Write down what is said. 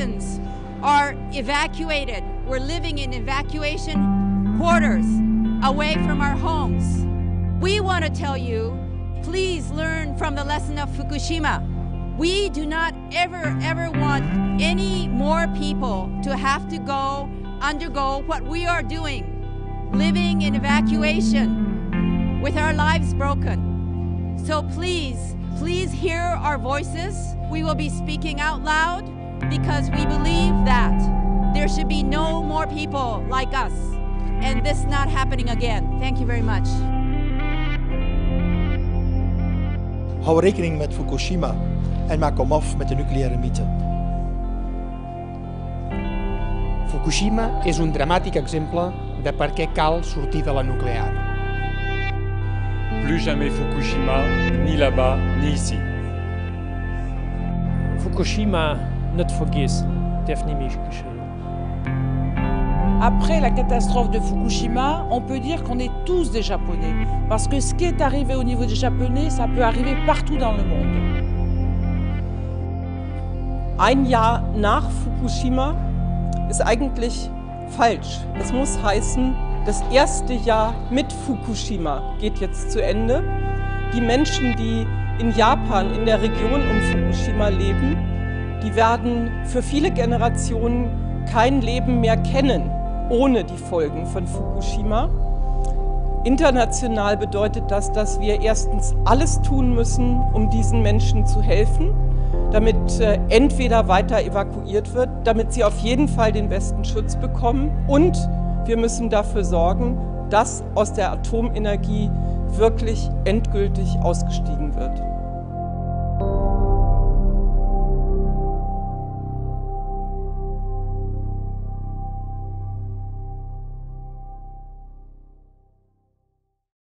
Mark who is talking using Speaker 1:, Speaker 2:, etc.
Speaker 1: thousands are evacuated. We're living in evacuation quarters away from our homes. We want to tell you, please learn from the lesson of Fukushima. We do not ever, ever want any more people to have to undergo what we are doing, living in evacuation with our lives broken. So please, please hear our voices. We will be speaking out loud because we believe that there should be no more people like us and this not happening again. Thank you very much.
Speaker 2: Hou rekening met Fukushima en maak komaf met de nucleaire mythe.
Speaker 3: Fukushima és un dramàtic exemple de per què cal sortir de la nuclear.
Speaker 4: Plus jamais Fukushima, ni là-bas, ni ici.
Speaker 5: Fukushima net vergessen, därf nie mehr geschehen.
Speaker 6: Après la catastrophe de Fukushima, on peut dire qu'on est tous des Japonais. Parce que ce qui est arrivé au niveau des Japonais, ça peut arriver partout dans le monde.
Speaker 7: Ein Jahr nach Fukushima ist eigentlich falsch. Es muss heißen, das erste Jahr mit Fukushima geht jetzt zu Ende. Die Menschen, die in Japan, in der Region um Fukushima leben, die werden für viele Generationen kein Leben mehr kennen ohne die Folgen von Fukushima. International bedeutet das, dass wir erstens alles tun müssen, um diesen Menschen zu helfen, damit entweder weiter evakuiert wird, damit sie auf jeden Fall den besten Schutz bekommen. Und wir müssen dafür sorgen, dass aus der Atomenergie wirklich endgültig ausgestiegen wird.